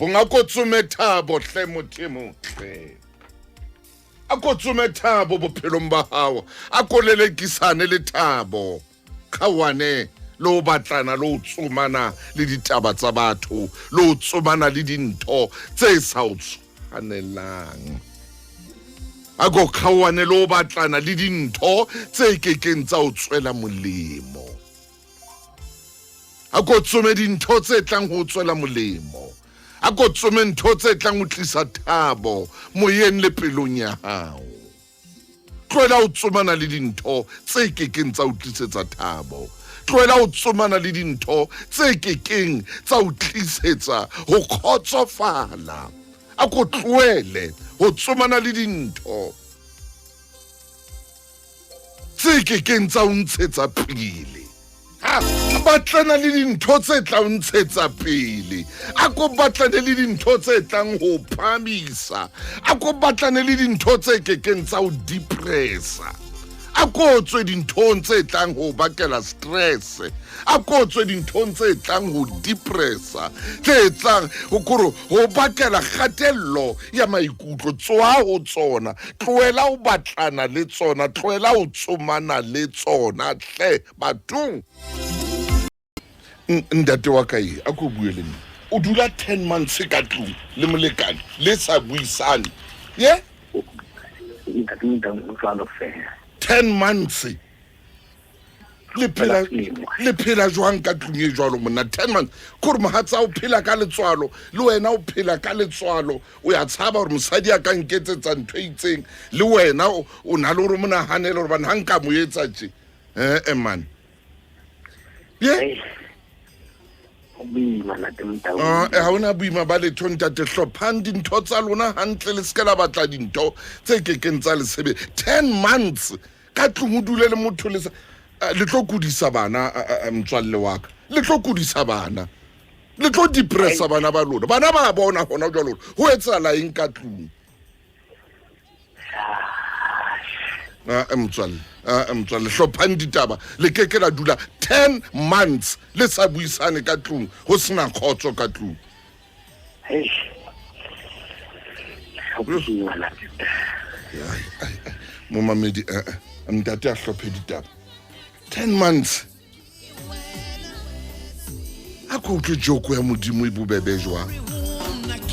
thabong. A ko tsome thabo hle motho e motle. A ko tsome thabo bophelong ba hao. A ko lelekisane le thabo. Kgaoane le ho batlana le ho tsomana le ditaba tsa batho le ho tsomana le dintho tse sa o tshwanelang. A ko kgaoane le ho batlana le dintho tse kekeng tsa o tswela molemo. A ko tsome dintho tse tlang ho o tswela molemo. A ko tsome ntho tse tlang ho tlisa thabo moyeng le pelong ya hao. Tlohela ho tsomana le dintho tse kekeng tsa o tlisetsa thabo. Tlohela ho tsomana le dintho tse kekeng tsa o tlisetsa ho kgotsofala. A ko tlohele ho tsomana le dintho tse kekeng tsa o ntshetsa pele. Ha batlana le dintho tse tla o ntshetsa pele. A ko batlane le dintho tse tlang ho phamisa. A ko batlane le dintho tse kekeng tsa o depressa. A ko tswe dinthong tse tlang ho bakela stress. A ko tswe dinthong tse tlang ho depressa, tse tlang ho kore ho bakela kgatello ya maikutlo. Tsoha ho tsona, tlohela ho batlana le tsona, tlohela ho tsomana le tsona hle bathong. Ntate wa ka e a ko bue le nna. O dula 10 months ka tlung le molekane le sa buisane. Ye? Ntate Modimo o jwalo fela. 10 months. Le phela le phela jwang ka tlung e jwalo monna 10 months? Kore mohatsa o phela ka letswalo le wena o phela ka letswalo, o ya tshaba gore mosadi a ka nketsetsa ntho e itseng le wena o na le gore mo nahanele gore bana ha nka mo etsa tje. Eh man. Ye? Boima ntate Motau. Ah, ha hona boima ba letho ntate. Hlophang dintho tsa lona hantle, le seke la batla dintho tse kekeng tsa le sebe. 10 months ka tlung o dule le motho le sa le tlo kudisa bana, motswalle wa ka. Le tlo kudisa bana. Le tlo depressa bana ba lona. Bana ba bona hona jwalo ho etsahala eng ka tlung. Ah, motswalle, ah, motswalle, hlophang ditaba. Le ke ke la dula 10 months le sa buisane ka tlung, ho sena kgotso ka tlung. Momamedi, ntate a hlophe ditaba. 10 months. A ko utlwe joko ya Modimo e bobebe jwang.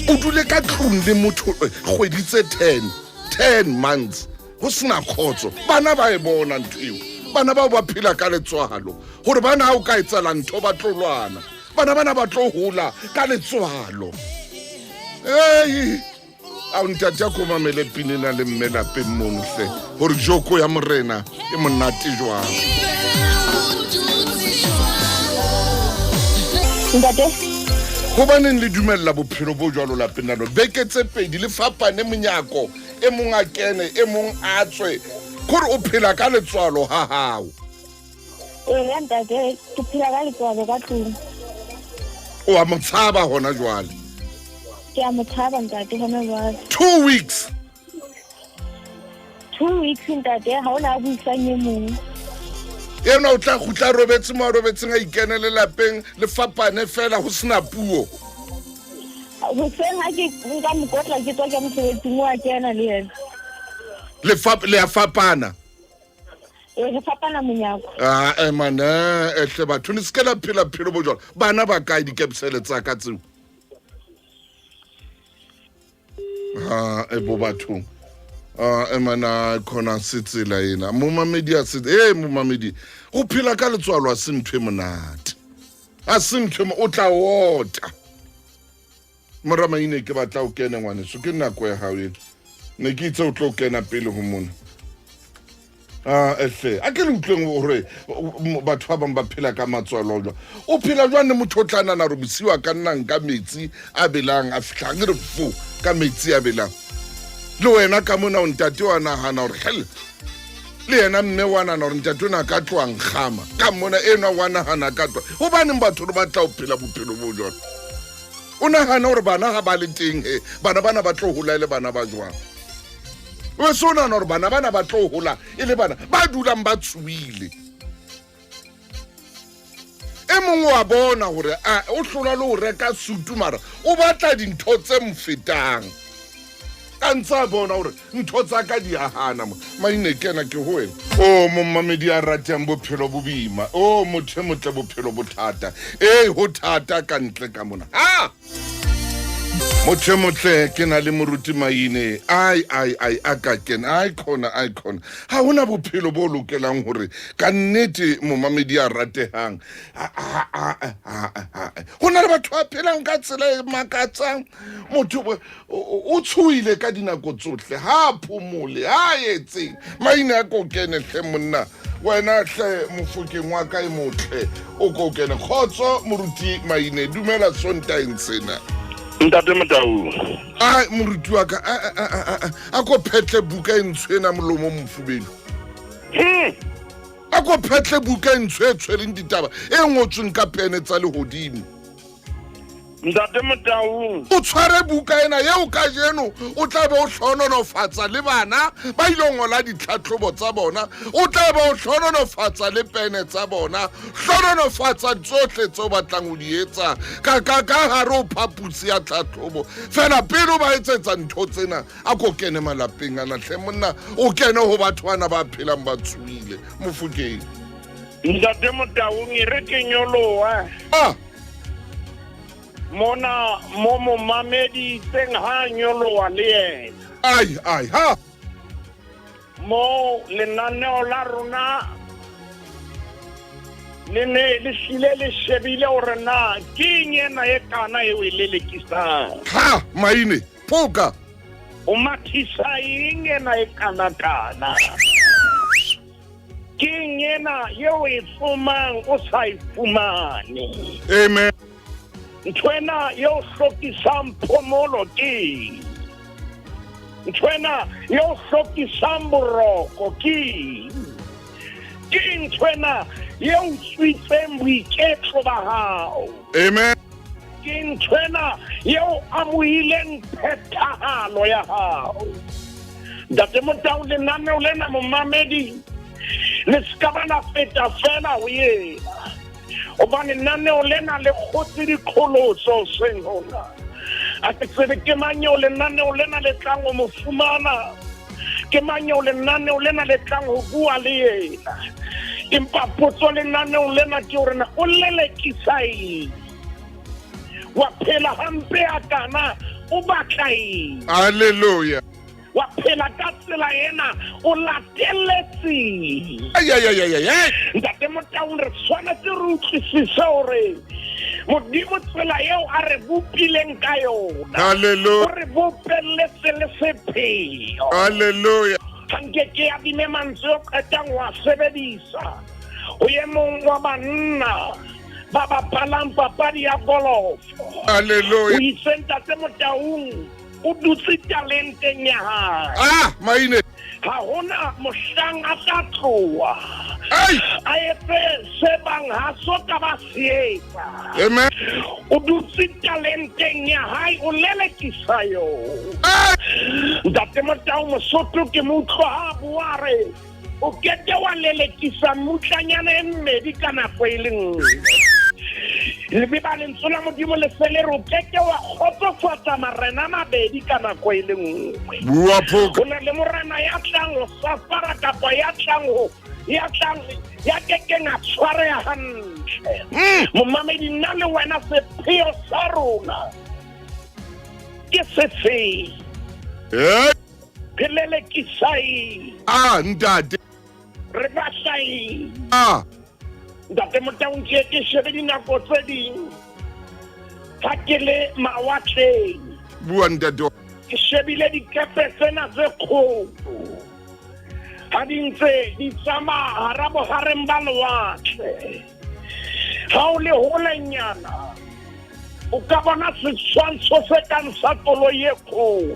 O dule ka tlung le motho kgwedi tse 10, 10 months ho sena kgotso. Bana ba e bona ntho eo. Bana bao ba phela ka letswalo gore bana ha o ka etsala ntho ba tlo lwana. Bana bana ba tlo hola ka letswalo. Ei, a o ntate a ko mamele pina ena le mme lapeng mono hle, gore joko ya morena e monate jwang. Ntate. Gobaneng le dumella bophelo bo jwalo lapeng la lona? Beke tse pedi le fapane monyako, e mong a kene, e mong a tswe. Kore o phela ka letswalo ha hao. Ee ntate, ke phela ka letswalo ka tlung. O a mo tshaba hona jwale? Ke a mo tshaba ntate hona jwale. 2 weeks. 2 weeks ntate, ha ona a buisang e mong. Ena o tla kgutla robetse mo a robetseng, a ikenele lapeng, le fapane fela ho sena puo. Hoseng ha ke nka mokotla ke tswa ke mosebetsing, o a kena le yena. Le le a fapana? Ee, re fapana monyako. Ah, man, hle batho, le se ke la phela phelo bo jwalo. Bana ba kae dikepsele tsa ka tseo? Ha, e bo bathong. Ah, man, a khona se tsela ena. Momamedi a se, momamedi, ho phela ka letswalo a se ntho e monate. A se ntho e o tla ota. Moramaine ke batla o kene ngwaneso, ke nako ya hao ena. Ne ke itse o tlo kena pele ho mona. Ah, ehle, a ke le utlweng hore batho ba bang ba phela ka matswalo jwang. O phela jwang le motho o tla nana re bosiu a ka nna nka metsi a belang, a fihlang re fo ka metsi a belang. Le wena ka mona o ntate wa nahana hore hell, le yena mme wa nahana hore ntate o na ka tloha nkgama. Ka mona enwa wa nahana ka tloha. Hobaneng batho re batla ho phela bophelo bo jwalo? O nahana hore bana ha ba le teng he, bana bana ba tlo hola e le bana ba jwang? O se o nahana hore bana bana ba tlo hola e le bana ba dulang ba tshohile. E mong wa bona hore a o hlola le ho reka sutu mara o batla dintho tse mo fetang. Ka ntse a bona hore ntho tsa ka di a hana mo. Maine kena ke ho wena. O momamedi a ratang bophelo bo boima. O motho e motle bophelo bo thata. Ee ho thata ka ntle ka mona. Ha! Motho e motle ke na le moruti Maine. Ai ai ai a ka kena. Ai khona ai khona. Ha hona bophelo bo lokelang hore ka nnete momamedi a ratehang. Ho na le batho ba phelang ka tsela e makatsang. Motho o tshohile ka dinako tsohle ha a phomole ha a etseng maina a ko kene hle monna wena hle mofokeng wa ka e motle o ko kene kgotso moruti maine dumela sontaeng sena ntate motau a moruti wa ka a ko phetle buka e ntsho ena molomo mofubelu hmm. a ko phetle buka e ntsho e tshwereng ditaba e ngotsweng ka pene tsa lehodimo Ntate Motaung. O tshware buka ena eo kajeno o tla be o hlohonolofatsa le bana ba ile ngola ditlhatlhobo tsa bona, o tla be o hlohonolofatsa le pene tsa bona, hlohonolofatsa tsohle tse o batlang ho di etsa ka ka ka hare ho phaposi ya tlhatlhobo. Fela pele o ba etsetsa ntho tsena, a ko kene malapeng ana hle monna, o kene ho batho bana ba phelang ba tsohile. Mofokeng. Ntate Motaung e re ke nyoloha. Ah. Mona mo momamedi itseng ha nyoloha le yena. Ai ai ha. Mo lenaneo la rona le ne le hlile le shebile hore na ke eng ena e kana eo e lelekisang. Ha maine phoka. O mathisa eng ena e kana kana. Ke eng ena eo e tsomang o sa e fumane? Amen. Ntho ena eo hlokisang phomolo ke eng? Ntho ena eo hlokisang boroko ke eng? Ke ntho ena eo utswitseng boiketlo ba hao? Amen. Ke ntho ena eo amohileng phethahalo ya hao? Ntate Motau, lenaneo lena momamedi le se ka ba la feta fela ho yena, hobane lenaneo lena le kgotse diqholotso hoseng hona. A ke tsebe ke mang eo lenaneo lena le tlang ho mo fumana, ke mang eo lenaneo lena le tlang ho bua le yena. Empa potso lenaneong lena ke hore na o lelekisa eng? Wa phela hampe a kana o batla eng? Hallelujah. Wa phela ka tsela ena o lateletseng. Ai ai ai ai ai. Ntate Motaung, re tshwanetse re utlwisise hore Modimo tsela eo a re bopileng ka yona. Hallelujah. O re bopelletse le sepheo. Hallelujah. Ha nke ke adime mantswe o qetang ho a sebedisa ho e mong wa banna ba bapalang papadi ya golofo. Hallelujah. O itse Ntate Motaung o dutse talenteng ya hae. Ah, maine. Ha hona mohlang a tla tloha. Ai. A etse se bang ha so ka ba se etsa. Amen. O dutse talenteng ya hae, o lelekisa yo. Ai. Ntate Motau Mosotho ke mo utlwa ha a bua a re o keke wa lelekisa mmutlanyana e mmedi ka nako e le nngwe. Lebe ba lentswe la Modimo le se le re o keke wa kgotsofatsa marena a mabedi ka nako e le nngwe. Bua phoka. Ho na le morena ya tlang ho safara kapa ya tlang ho ya tlang ya kekeng a tshwareha hantle. Momamedi, nna le wena sepheo sa rona ke sefeng? Eh. Re lelekisa eng? Ah, ntate. Re batla eng? Ah. Ntate Motaung, ke ke shebe dinako tse ding ha ke le mawatleng. Bua ntate. Ke shebile dikepe tsena tse kgolo ha di ntse di tsamaya hara bohareng ba lewatle. Ha o le holenyana o ka bona setshwantsho se kang sa koloi e kgolo.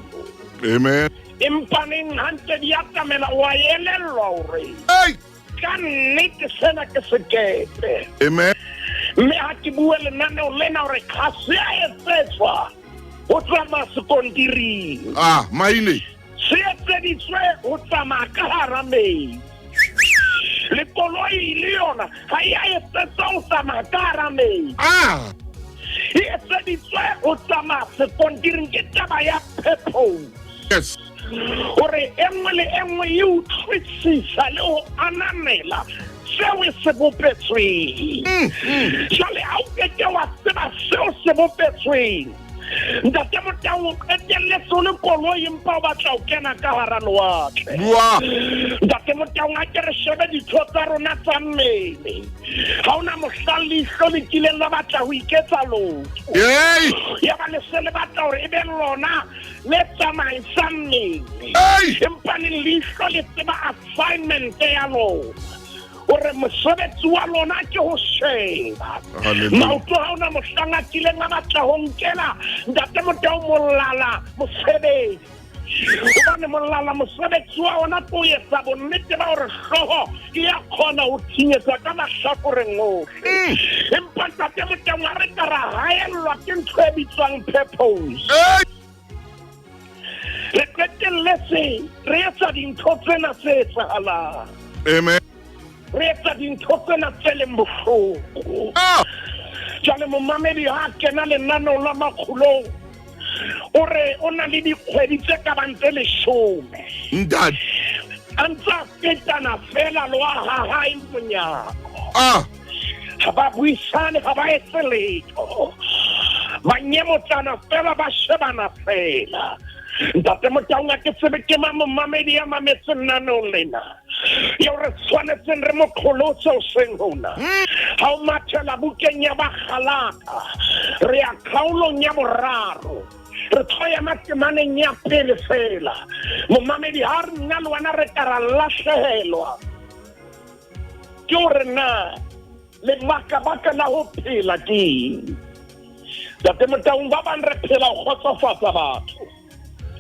Amen. Empa neng ha ntse di atamela wa elellwa hore Hey. ka nnete sena ke sekepe. Amen. Mme ha ke bue lenaneo lena hore ha se a etsetswa ho tsamaya sekontiring. Ah, maine. Se etseditswe ho tsamaya ka hara metsi. Le koloi le yona ga e a etsetsa ho tsamaya ka hara metsi. Ah! E etseditswe ho tsamaya sekontiring, ke taba ya purpose. Yes. Hore e nngwe le e nngwe e utlwisisa le ho ananela seo e se bopetsweng. Jwale ha o keke wa tseba seo se bopetsweng, Ntate Motau, o qetelletse o le koloi empa o batla ho kena ka hara lewatle. Bua. Ntate Motau, a ke re shebe ditho tsa rona tsa mmele. Ha ona mohla leihlo le kileng la batla ho iketsa lotho. Hey! Ya ba le se le batla hore e be lona le tsamaisang mmele. Hey! Empa le leihlo le tseba assignment ya lona, hore mosebetsi wa lona ke ho sheba. Hallelujah. Maoto ha ona mohlang a kileng a batla ho nkela Ntate Motau molala mosebetsi, hobane molala mosebetsi wa ona ke o etsa bonnete ba hore hlooho e ya kgona ho thinyetsa ka mahlakoreng ohle. Empa Ntate Motau, ha re ka ra haellwa ke ntho e bitswang purpose, Hey! re qetelletse re etsa dintho tsena tse etsahalang. Amen. Re etsa dintho tsena tse leng bohloko. Ah! Jwale momamedi ha a kena lenaneo la makgolong, o re o na le dikgwedi tse ka bang tse 10. Ntate. A ntse a fetana fela le wa ha hae monyako. Ah! Ha ba buisane, ha ba etse letho. Ba nyemotsana fela, ba shebana fela. Ntate Motaung, a ke tsebe ke mang momamedi ya mametseng naneong lena eo re tshwanetseng re mo qholotse hoseng hona. Ha o mathela bukeng ya Bagalata, re ya kgaolong ya 3, re tlo ema temaneng ya pele fela. Momamedi, ha re nna le wena re ka ra lahlehelwa ke hore na lebaka-baka la ho phela ke eng. Ntate Motaung, ba bang re phela ho kgotsofatsa batho.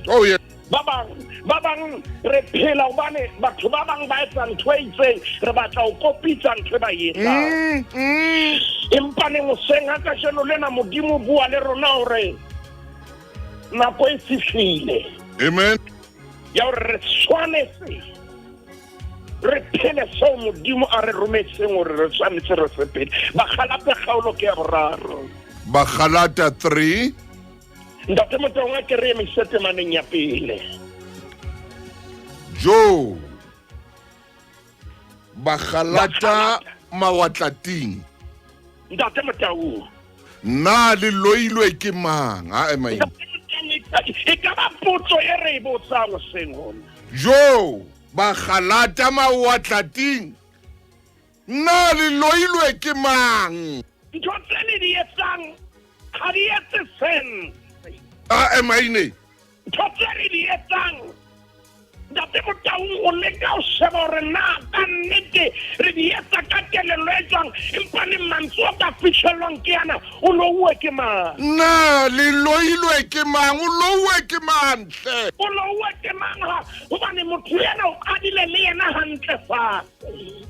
Oh, yeah. Ba bang re phela hobane batho ba bang ba etsa ntho e itseng, re batla ho kopitsa ntho e ba e etsang. Empa neng hoseng ha kajeno lena Modimo o bua le rona hore nako e fihlile. Amen. Ya hore re tshwanetse re phele seo Modimo a re rometseng hore re tshwanetse re se phele. Bagalata kgaolo ke ya 3. Bagalata 3. Ntate Motaung, a ke re emise temaneng ya pele. Jo. Bagalata mawatlating. Ntate Motaung. Na le loilwe ke mang? Ha ema eng? E ka ba potso e re e botsang hoseng hona. Jo, Bagalata mawatlating. Na le loilwe ke mang? Ntho tse le di etsang ga di etse sense. A ema ine. Ntho tse re di etsang, Ntate Motaung, o leka ho sheba hore na ka nnete re di etsa ka kelello e jwang, empa le mantswe o ka fihlellwang ke yana, o louwe ke mang? Na le loilwe ke mang? O louwe ke mang hle? O louwe ke mang ha? Hobane motho ena o qadile le yena hantle fatshe.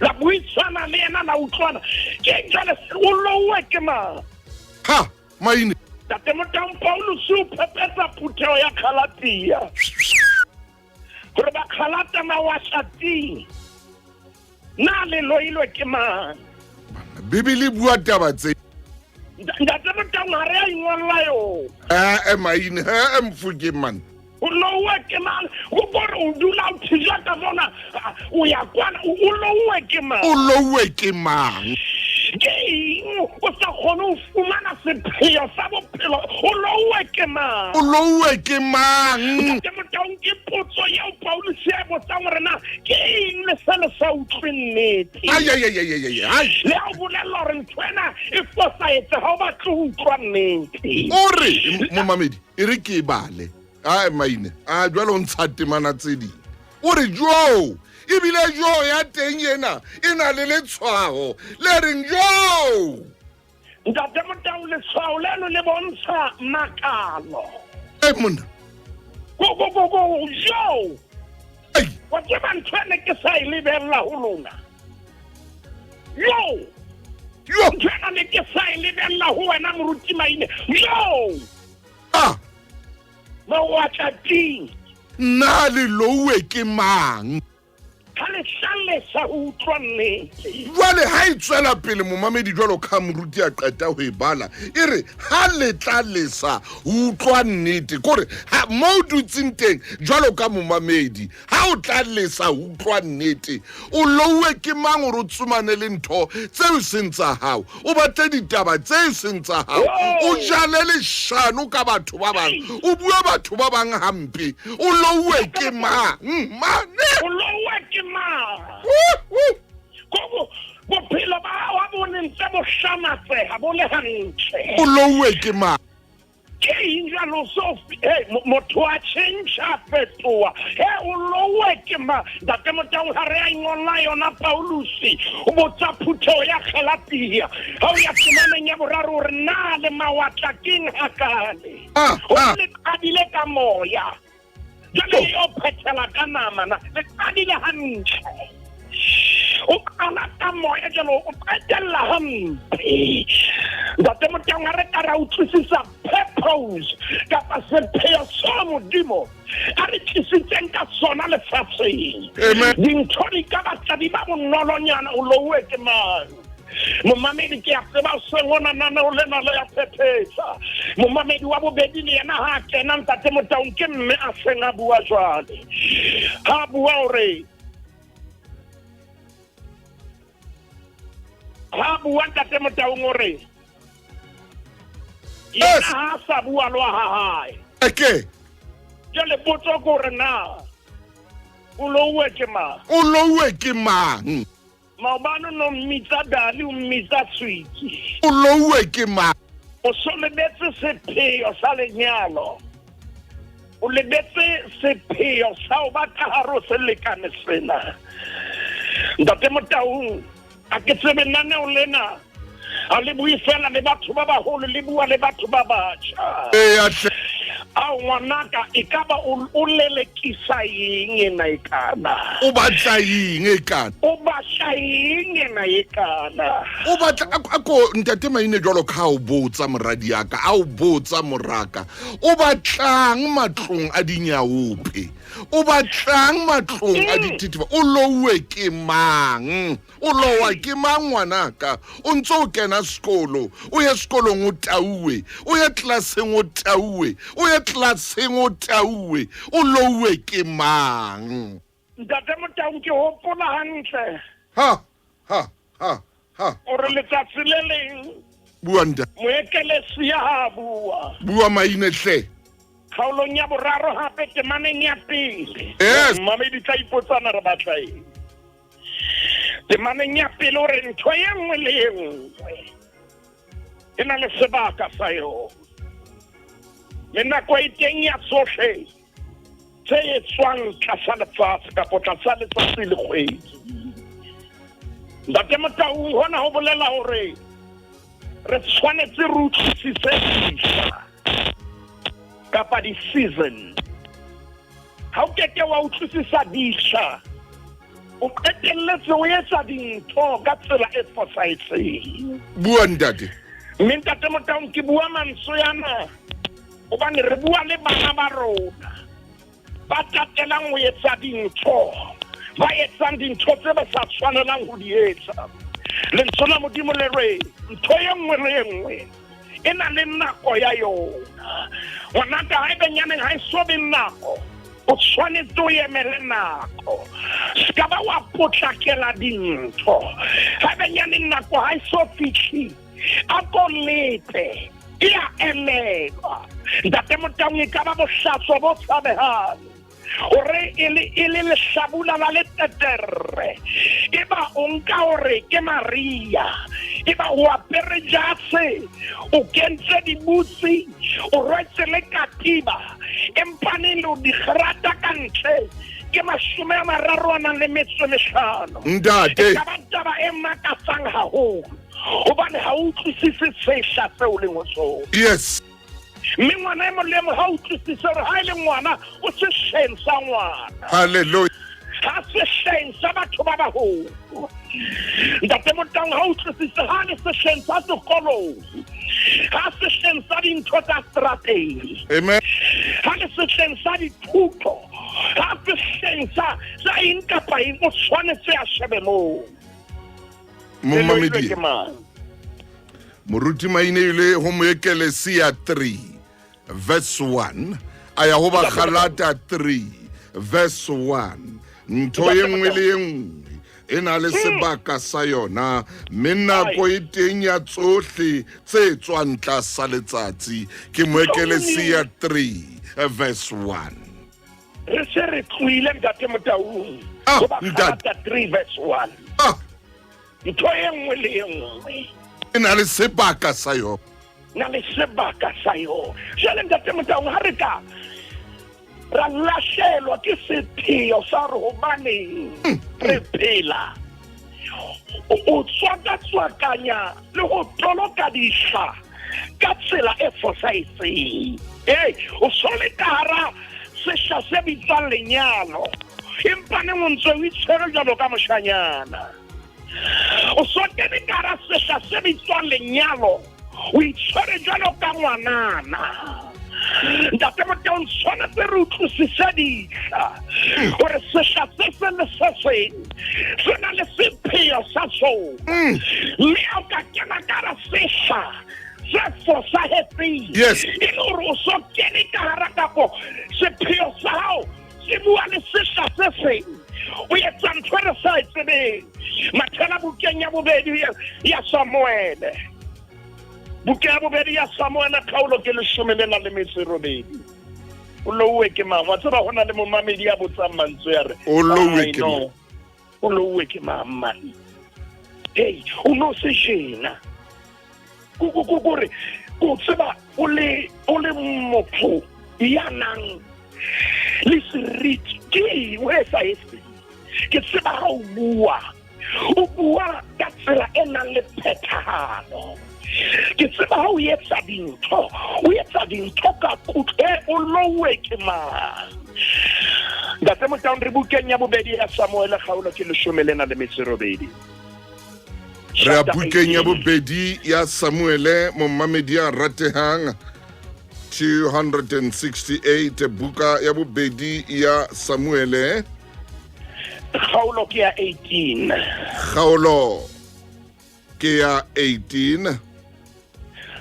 La buisana le yena, la utlwana. Ke jwale o louwe ke mang? Ha, maine. Ntate Motaung, Paulus o phephetsa phutheho ya Galatia hore ba Galata mawashating, na le loilwe ke mang? Bibele e bua taba tse. Ntate Motaung, ha re a ingolla yona. Maine, mfokeng man. O louwe ke mang? O kore o dula o thija ka mona, o ya kwana, o louwe ke mang? O louwe ke mang? Ke eng o sa kgone ho fumana sepheo sa bophelo? O louwe ke mang? O louwe ke mang? Ntate Motaung, ke potso eo Paulus a e botsang hore na ke eng le se le sa utlwe nnete. Ai, ai, ai, ai, ai, ai, ai. Le ha o bolella hore ntho ena e fosahetse, ha o batle ho utlwa nnete. O re, momamedi, e re ke e bale. Ai, maine, a jwale o ntsha temana tse ding. O re jo, ebile jo ya teng ena e na le letshwao le reng jo. Ntate Motaung, letshwao leno le bontsha makalo. Ei, monna. Go, go, go, go, jo. Ei. Wa tseba ntho ene ke sa e lebella ho lona. Yo. Yo. Ntho ena ne ke sa e lebella ho wena moruti Maine. Yo. Ah. Mawatlating. Nna le louwe ke mang? Ha le hlalesa ho utlwa nnete. Jwale ha e tswela pele momamedi jwalo ka moruti a qeta ho e bala e re ha le tla lesa ho utlwa nnete kore mo o dutseng teng jwalo ka momamedi ha o tla lesa ho utlwa nnete o louwe ke mang gore o tsomane le ntho tseo e seng tsa gago o batle ditaba tse e seng tsa gago o jale leshano ka batho ba bang o bue batho ba bang hampe o louwe ke mang mane o louwe ke mang bophelo ba gago ga bo ne ntse bo hlamatsega bo le gantle o louwe ke mang Ke eng jalo so hey, motho a change a fetoa he o lowe ke ma ntate Motaung ga re a ingolla yona Paulusi o botsa phutheo ya Galatia ga o ya temaneng ya boraro gore na le mawatla keng gakale o le qadile ka moya jale le yo phethela ka nama na le qadile hantle o qala ka moya jalo o qetella hampe ntate Motaung ga re ka ra utlwisisa purpose kapa sepheo sa modimo a re tlisitseng ka sona lefatsheng dintho di ka batla di ba bonolonyana o louwe ke mang momamedi ke a tseba seng ona naneo lena le ya phephetsa momamedi wa bobedi le yena ha a kena ntate Motaung ke mme a seng a bua jwale ha a bua hore ha bua ntate Motaung o re yena ha a sa bua le wa ha hae okay jwale potso ke hore na o louwe ke mang o louwe ke mang Maobane o no mmitsa dali, o mmitsa sweetie. O louwe ke mang? O so lebetse sepheo sa lenyalo. O lebetse sepheo sa ho ba ka hare ho selekane sena. Ntate Motaung, a ke tsebe naneo lena a le bue fela le batho ba baholo, le bua le batho ba batjha. Eya hle. Ao ngwanaka, e ka ba o lelekisa eng ena e kana? O batla eng e kana? O batla eng ena e kana? O batla a ko ntate Maine jwalo ka o botsa moradiaka, a o botsa moraka. O batlang matlong a dinyaope? O batlang matlong a dithithiba? O louwe ke mang? O lowa ke mang ngwanaka? O ntse o kena sekolo, o ye sekolong o tauwe, o ye tlelaseng o tauwe, o ye tlelaseng o tauwe, o louwe ke mang? Ntate Motaung, ke hopola hantle. Ha, ha, ha, ha. O re letsatsi le leng. Bua ntate. Moekelesia ha a bua. Bua Maine hle. Kgaolong ya boraro hape temaneng ya pele. Yes. Mmamedi tla ipotsana re batla eng. Temaneng ya pele o re ntho ye nngwe le ye nngwe e na le sebaka sa yona. Le nako e teng ya tsohle tse etswang tlasa lefatshe kapa tlasa letsatsi le kgwedi. Ntate Motaung, hona ho bolela hore re tshwanetse re utlwisise dihla kapa di-season. Ha o keke wa utlwisisa dihla, o qetelletse o etsa dintho ka tsela e fosahetseng. Bua ntate. Mme ntate Motaung, ke bua mantswe ana hobane re bua le bana ba rona ba tatelang ho etsa dintho, ba etsang dintho tse ba sa tshwanelang ho di etsa. Lentswe la Modimo le re ntho e nngwe le e nngwe e na le nako ya yona. Ngwanaka, ha ebe nyaneng ha e so be nako, o tshwanetse o emele nako. Se ka ba wa potlakela dintho. Ha ebe nyaneng nako ha e so fihle, a ko lete, e a emelwa. Ntate Motaung, e ka ba bohlaswa bo tshabehang hore e le e le lehlabula la leteterre, e ba o nka hore ke Maria, e ba o apere jase, o kentse dibutsi, o rwetse le katiba, empa neng le o di grata ka ntle ke 30 a nang le metso e mehlano. Ntate. E ka ba taba e makatsang haholo, hobane ha o utlwisise sehla seo leng ho sona. Yes. Mme ngwana e mong le e mong ha utlwisise hore ha e le ngwana o sehleng sa ngwana. Hallelujah. Ha sehleng sa batho ba baholo. Ntate Motaung ha utlwisise ha le sehleng sa sekolong. Ha sehleng sa dintho tsa strateng. Amen. Ha le sehleng sa dithuto. Ha sehleng sa sa eng kapa eng o tshwanetse a shebe moo. Momamedi ke mang? Moruti Maine ile ho Moekelesia 3 verse 1 a ya ho Bagalata 3 verse 1 ntho ye nngwe le ye nngwe e na le sebaka sa yona mme nako e teng ya tsohle tse tswang tlasa letsatsi ke Moekelesia 3 verse 1. Re se re tlohile ntate Motaung Ah, ho ntate. Bagalata 3 verse 1. Ah, Ntho e nngwe le e nngwe e na le sebaka sa yona. Na le sebaka sa yona. Jwale ntate Motaung, ha re ka ra lahlelwa ke sepheo sa hore hobaneng re phela, o tswakatswakanya le ho toloka dihla ka tsela e fosahetseng. Ee, o so le ka hara sehla se bitswang lenyalo, empa neng o ntse o itshwere jwalo ka moshanyana. O so kene ka hara sehla se bitswang lenyalo, o itshwere jwalo ka ngwanana. Ntate Motaung, tshwanetse re utlwisise dihla hore sehla se seng le se seng se na le sepheo sa sona. Mme ha o ka kena ka hara sehla se fosahetseng, e le hore o so kene ka hara kapo sepheo sa hao se bua le sehla se seng, o etsa ntho e re sa e tsebeng. Mathela bukeng ya bobedi ya Samuele, buka ya bobedi ya Samuele, kgaolo ke leshome le nang le metso e robedi. O louwe ke mang? Wa tseba ho na le momamedi ya botsang mantswe ya re, O louwe "Ai, ke no. mang?" O louwe ke mang man? Hey, o no se jena. Kore ko tseba o le o le motho ya nang le seriti ke eng o etsahetseng? Ke tseba ha o bua, o bua ka tsela e nang le phethahalo. Ke tseba ha o etsa dintho, o etsa dintho ka kutlo. E, o louwe ke mang? Ntate Motaung, re bukeng ya bobedi ya Samuele, kgaolo ke leshome le na le metso e robedi. Re ya Chapter bukeng ya 18. bobedi ya Samuele, momamedi ya ratehang, 268, buka ya bobedi ya Samuele, Kgaolo ke ya 18. Kgaolo ke ya 18.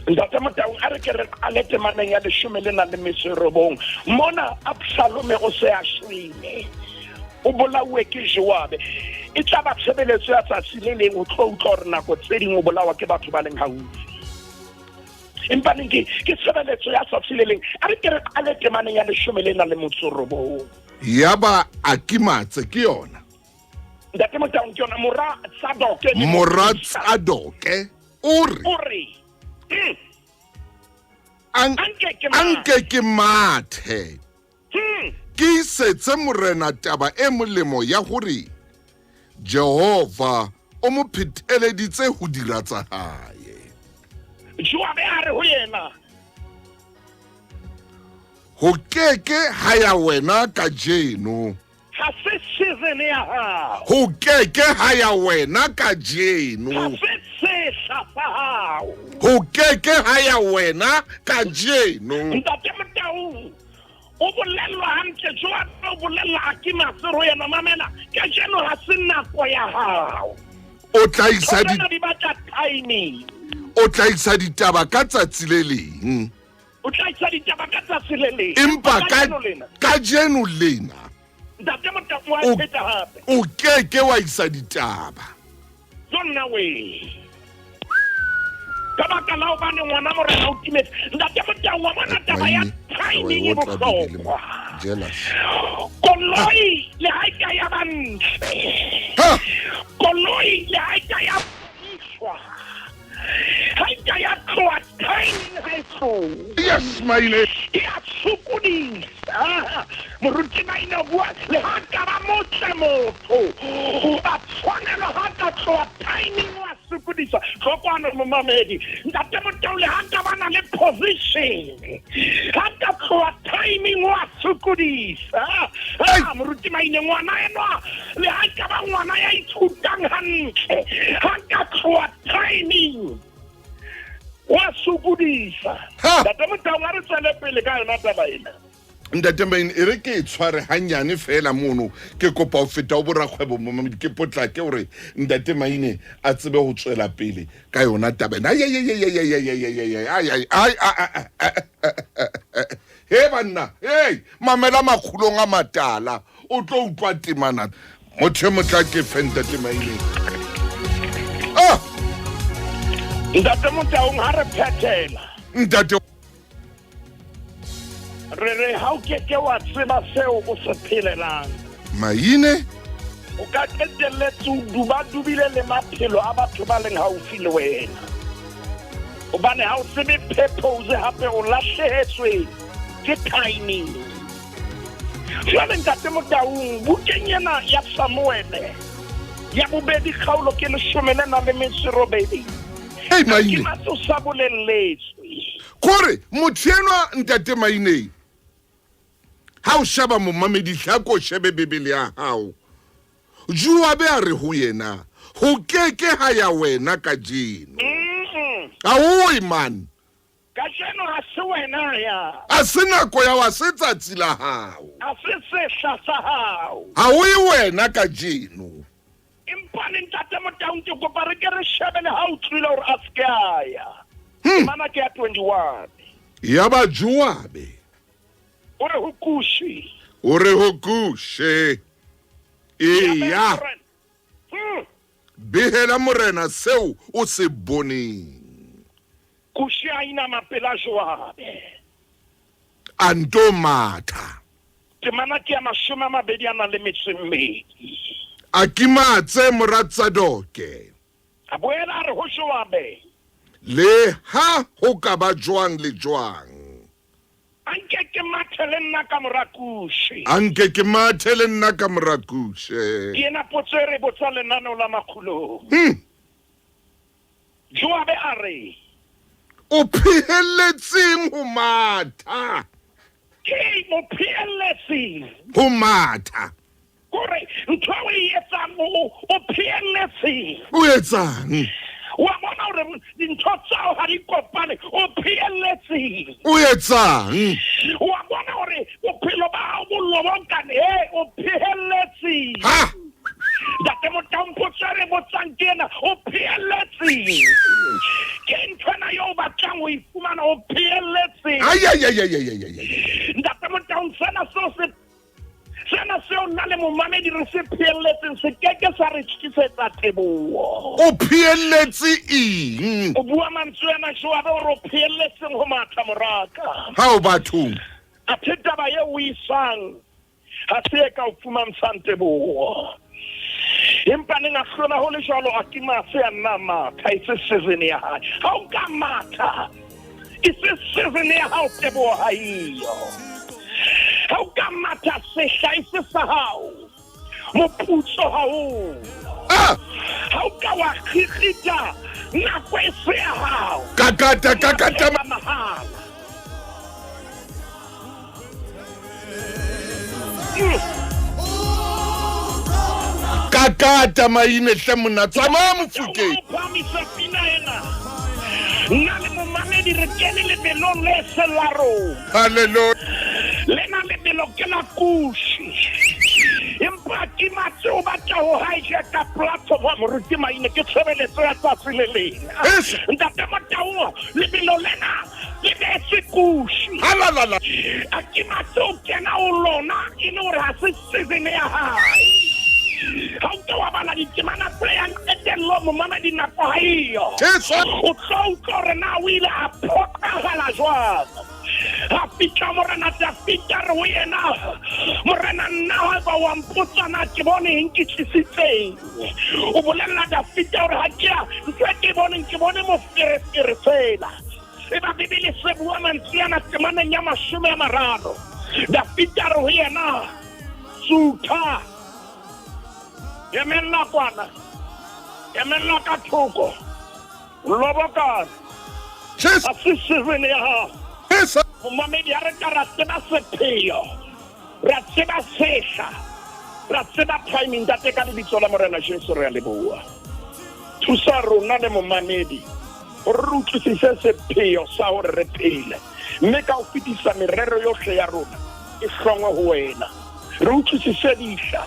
Ntate Motaung, a re ke re qale temaneng ya leshome le nang le metso e robong. Mona Absalome o se a shwele, o bolauwe ke Joabe. E tla ba tshebeletso ya tsatsi le leng o tlo utlwa hore nako tse ding o bolawa ke batho ba leng haufi, empa neng ke tshebeletso ya tsatsi le leng. A re ke re qale temaneng ya leshome le nang le motso e robong. Yaba Akimatse ke yona. Ntate Motaung, ke yona, mora Tsadoke le Mora moprista. Tsadoke o re, O re, Anke ke mathe. Anke ke mathe ke isetse morena taba e molemo ya hore Jehova o mo pheteleditse ho dira tsa hae. Joabe a re ho yena, Ho keke ha ya wena kajeno. Ha se season ya hao. Ho keke ha ya wena kajeno. Ha se sehla sa hao. Ho keke ha ya wena kajeno. Ntate Motaung, o bolellwa hantle Joabe, o bolella Akimase ho yena, mamela, kajeno ha se nako ya hao. O tla isa di Tsona di batla timing. O tla isa ditaba ka tsatsi le leng. O tla isa ditaba ka tsatsi le leng. Empa ka Kajeno lena. Kajeno lena. Ntate Motaung, wa pheta hape. O keke wa isa ditaba. Jonna we. Ka baka la hobane ngwana morena o timetse. Ntate Motaung, wa bona taba ya Maine, timing e wa e otla Bibele mo. bohlokwa. Jealous. Koloi le ha e ka ya ba ntle. Ha! Koloi le ha e ka ya fodiswa. Ha e ka ya tloha timing ha e tlohe. Yes, Maine. E a sokodisa. Moruti Maine o bua le ha ka ba motle motho. A tshwanelwa ha ka tloha timing wa sokodisa. Tlhokwano momamedi. Ntate Motaung, le ha ka ba na le position. Ha ka tloha timing wa sokodisa. Ah, moruti Maine, ngwana enwa le ha ka ba ngwana ya ithutang hantle. Ha ka tloha timing wa sokodisa. Ha! Ntate Motaung, a re tswele pele ka yona taba ena. Ntate Maine, e re ke e tshware hanyane fela mono, ke kopa ho feta ho borakgwebo momamedi, ke potlake hore Ntate Maine a tsebe ho tswela pele ka yona taba ena. Ai, ai, ai, ai, ai, ai, ai, ai, ai, ai, ai, ai, ai, ai, ai, he banna, hey, mamela makgulong a matala, o tlo utlwa temana. Motho e motla ke fe Ntate Maine. Ah! Ntate Motaung, ha re phethela. Ntate Re re ha o ke ke wa tseba seo o se phelelang. Maine. O ka qetelletse o dubadubile le maphelo a batho ba leng haufi le wena. Hobane ha o tsebe purpose hape o lahlehetswe ke timing. Jwale Ntate Motaung, bukeng ena ya Samuele ya bobedi kgaolo ke leshome le nang le metso e robedi. Hey, Maine. Ke matso sa bolelletswe. Kore motho enwa Ntate Mainei, ha o sheba momamedi hle a ko shebe Bibele ya hao. Joabe a re ho yena, Ho ke ke ha ya wena kajeno. Aoi man. Kajeno ha se wena ya. A se nako ya hao, ha se tsatsi la hao. Ha se sehla sa hao. Ha o ye wena kajeno. Empa le Ntate Motaung ke kopa re ke re shebe le ha o tswile hore a se ke a ya. Temana ke ya 21. Yaba Joabe. O re ho Kushe. O re ho Kushe. Eya. Behela morena seo o se boneng. Kushe a inama pela Joabe. A nto matha. Temana ke ya 20 a nang le metso e mmedi. Akimaatse mora Tsadoke. A boela a re ho Joabe. Le ha ho ka ba jwang le jwang. A nke ke mathe le nna ka mora Kushe. A nke ke mathe le nna ka mora Kushe. Ke ena potso e re botsa lenaneo la makgulong. Joabe a re. O phehelletseng ho matha? Ke mo phehelletseng. Ho matha. Kore ntho eo o e etsang o phehelletseng. O etsang? Wa bona hore dintho tsao ha di kopane, o phehelletseng. O etsang? Wa bona hore bophelo ba hao bo lobokane, he, o phehelletseng. Ha! Ntate Motaung, potso e re botsang ke ena, o phehelletseng. Ke ntho ena eo o batlang ho e fumana, o phehelletseng. Ai, ai, ai, ai, ai, ai, ai, ai. Ntate Motaung, sena seo se sena seo nna le momamedi re se phehelletseng se ke ke sa re tlisetsa teboho. O phehelletse eng? O bua mantswe ana Joabe o re o phehelletseng ho matha moraka. Ha o bathong. Athe taba eo o isang ha se e ka o fumantshang teboho. Empa neng a hlola ho le jwalo, Akimase a nna matha, e se season ya hae. Ha o ka matha, e se season ya hao, teboho ha eyo. Ha o ka matha sehla e se sa hao, moputso ha o. Ah! Ha o ka wa kgikgita nako e se ya hao. Kakata, kakata. Mahala. Kakata maine hle monna tsamaya mofokeng. Phamisa pina ena. Nna le momamedi re kene lebelong le seng la rona. Hallelujah. Lena lebelo ke la Kushi. Empa ke matse o batla ho hijacka platform wa moruti Maine ke tshebeletso ya tsatsi le leng. Ntate Motaung lebelo lena le beetswe Kushi. Halalala. A ke matse o kena o lona e le hore ha se season ya hae. Ha o ke wa bala ditemana tse yang qetellong momamedi nako ha eyo. O tlo utlwa hore na o ile a phoqahala jwang. Ha fihla Morena Dafida re ho yena, Morena nna haeba wa mpotsa na ke bone eng ke tlisitseng. O bolella Dafida hore ha ke a ntho e ke e boneng ke bone moferefere fela. Eba Bibele se bua mantswe ana temaneng ya 30. Dafida re ho yena, Sutha, emella kwana, emella ka thoko, lobokana. Jesu. Ha se season ya hao. Jesu. Momamedi, ha re ka ra tseba sepheo, ra tseba sehla, ra tseba timing, Ntate, ka lebitso la Morena Jesu re a leboha. Thusa rona le momamedi hore re utlwisise sepheo sa hore re phele, mme ka ho fetisa merero yohle ya rona. e hlongwe ho wena. Re utlwisise dihla.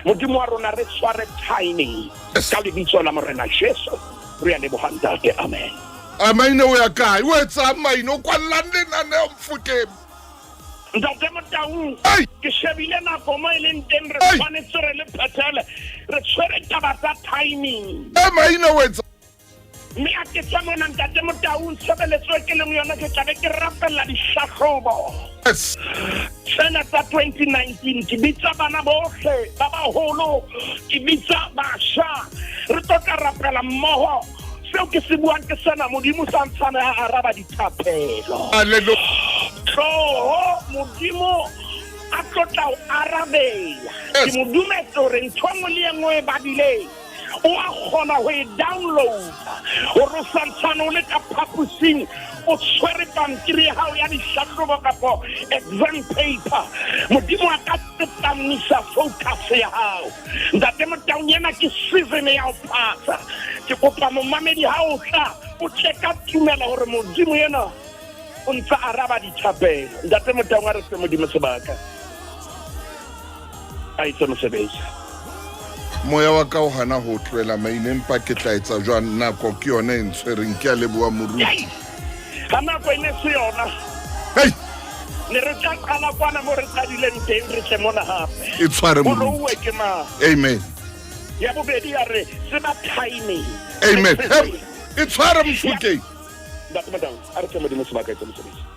Modimo wa rona re tshware timing. Ka lebitso la Morena Jesu re a leboha Ntate. Amen. A maine o ya kae? O etsang maine? O kwallang lenaneo Mfokeng? Ntate Motaung, ke shebile nako mo e leng teng re tshwanetse re le phethele. Re tshwere taba tsa timing. E maine o etsa Mme a ke tswa mona Ntate Motaung, tshebeletso e ke leng yona ke tlabe ke rapella dihlahlobo. Yes. Tsena tsa 2019 ke bitsa bana bohle ba baholo, ke bitsa basha. Re tlo tla rapela mmoho. Seo ke se buang ke sena, Modimo sa ntshane a araba dithapelo. Hallelujah. Tloho Modimo a tlo tla o arabela. Yes. Ke mo dumetse hore ntho e nngwe le e nngwe e badileng o a kgona ho e downloada gore o santshane o le ka phaposing o tshwere pampiri ya gago ya dihlahlobo kapo exam paper modimo a ka tsepamisa focus ya gago ntate motaung ena ke season ya go phasa ke kopa momamedi ga o tla o tle ka tumela gore modimo ena o ntse araba dithapelo ntate motaung a re se modimo sebaka a itse mosebetsi moya wa ka o hana ho tlohela maine empa ke tla etsa jwang nako ke yona e ntshwereng ke a leboha moruti ga nako e ne se yona hei ne re tla qala kwana mo re qadileng teng re tle mona gape e tshware moruti bolouwe ke mang amen ya bobedi ya re tseba timing amen e tshware mofokeng ntate Motaung a re fe modimo sebaka etse mosebetsi.